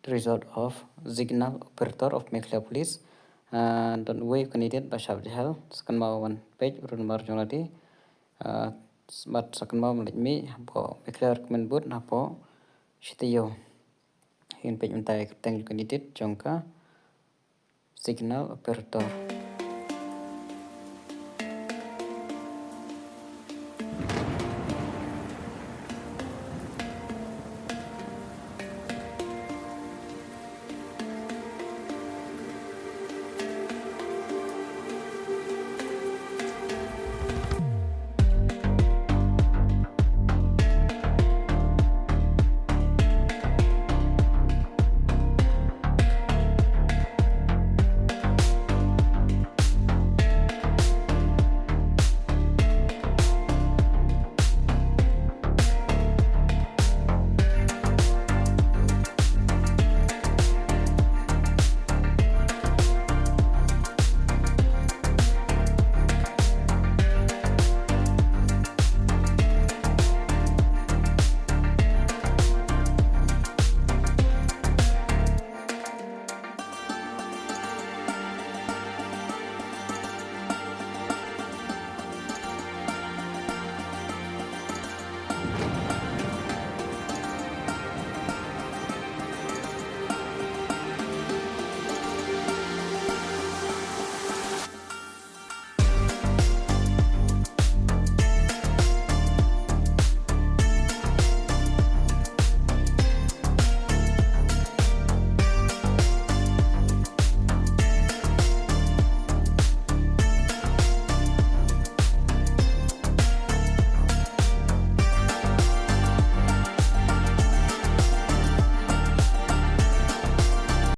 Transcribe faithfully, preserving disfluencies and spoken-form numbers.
result of signal operator of Meghalaya Police. Ah, don uwei u candidate ba shah jahel, sa kynmaw ban peit u roll number jong lade. Ah, bad sa kynmaw ban leit mih hapoh Meghalaya Recruitment Board hapoh shi taïew. Ngin peit mynta ïa ka kyrteng u candidate jong ka signal operator.